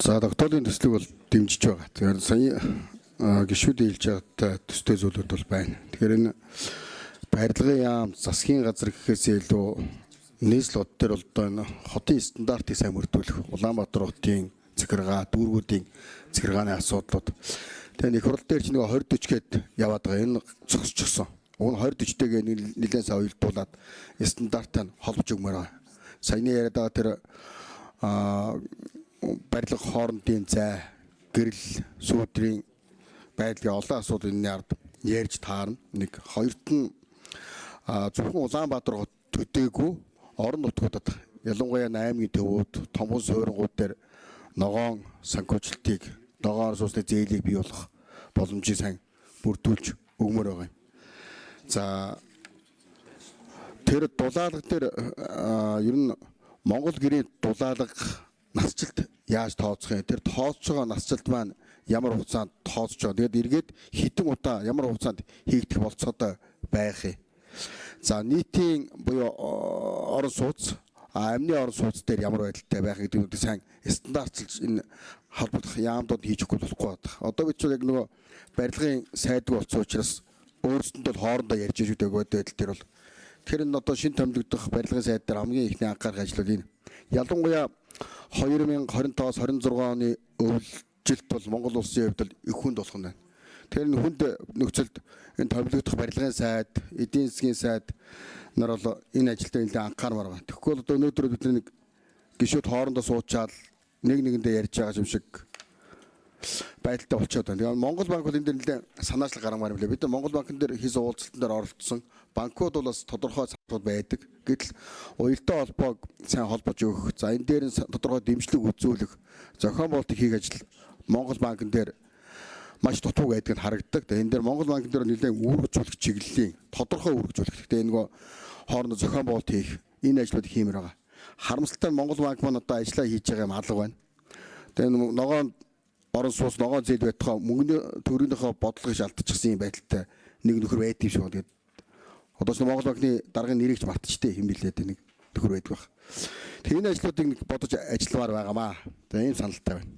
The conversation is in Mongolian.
За, тогтоолын төслийг бол дэмжиж байгаа. Тэгэхээр сая гишүүдийн хэлж байгаатай төстэй зүйлүүд бол байна. Тэгэхээр энэ барилгын яам, засгийн газар гэхээс илүү нийслэл хот дээр бол одоо энэ хотын стандартыг сайн мөрдүүлэх, Улаанбаатар хотын захиргаа, дүүргүүдийн захиргааны асуудлууд. Тэгээ нэг хурал дээр чинь нэг 20 40 гээд яваад байгаа. Энэ зогсчихсон. Уг нь 20 40-тэйгээ нэлээд сайн уялдуулаад стандартаа холбож өгмөр байгаа. Саяны яриад байгаа тэр барилга хоорондын зай, гэрэл, сүүдрийн байдлын олон асуудал энэний ард ярьж таарна. Нэг хоёрт нь зөвхөн Улаанбаатар хот төдийгүй орон нутгуудад, ялангуяа аймгийн төвүүд, томхон суурьнгууд дээр ногоон санхүүжилтийг, ногоон орон сууцны зээлийг бий болгох боломжийг сайн бүрдүүлж өгмөр байгаа юм. За, тэр дулаалга дээр ер нь Монгол гэрийн дулаалга насжилт яаж тооцох юм? Тэр тооцож байгаа насжилт маань ямар хугацаанд тооцож байгаа? Тэгээд эргээд хэдэн удаа ямар хугацаанд хийгдэх болцоотой байх юм? За, нийтийн буюу орон сууц, амны орон сууц дээр ямар байдалтай байх гэдэг нь сайн стандартчилж энэ холбогдох яамдууд хийж өгөхгүй болохгүй байна. Одоо бид ч яг нөгөө барилгын сайдгүй болсон учраас өөрсдөндөө хоорондоо ярьж ижүүд өгөөд байдал дээр бол тэгэхээр энэ одоо шин томилогдох барилгын сайд дээр хамгийн ихний анхаарах ажил бол энэ. Ялангуяа 2025-аас 26 оны өвөлжилт бол Монгол улсын хувьд бол их хүнд болох нь байна. Тэгэхээр энэ хүнд нөхцөлд энэ томилогдох барилгын сайд, эдийн засгийн сайд нар бол энэ ажилдаа нэлээд анхаармаар байна. Тэгэхгүй бол одоо өнөөдөр бид нэг гишүүд хоорондоо суучаал нэг нэгэндээ ярьж байгаа юм шиг байдалтай болчиход байна. Тэгээ Монгол банк бол энэ дээр нэлээд санаачлал гаргамаар юм лээ. Бид нар Монгол банкн дээр хийсэн уулзалтан дээр оролцсон. Банкуд бол бас тодорхой саналууд байдаг. Гэтэл уялдаа холбоог сайн холбож өгөх, за энэ дээр нь тодорхой дэмжлэг үзүүлэх, зохион байгуулалтыг хийх ажил Монгол банкн дээр маш дутуу байдаг нь харагддаг. Тэгээ энэ дээр Монгол банкн дээр нэлээд үүргэжүүлэх чиглэлийн тодорхой үүргэжүүлэх. Тэгээ нөгөө хоорондоо зохион байгуулалт хийх энэ ажлуудыг хиймээр байгаа. Харамсалтай нь Монгол банк маань одоо ажиллаа хийж байгаа юм алга байна. Тэгээ ногоон орон сууц, ногоон зээл байтугай мөнгөний төгрөгнийхөө бодлогыг алдчихсан юм байдалтай нэг нөхөр байдаг юм шиг байна. Тэгээд одоо ч Монгол банкны даргын нэрийг ч мартчихтэй юм билээ дээ, нэг нөхөр байдаг байх. Тэгэхээр энэ ажлуудыг нэг бодож ажилламаар байгаамаа. Тэгээ ийм саналтай байна.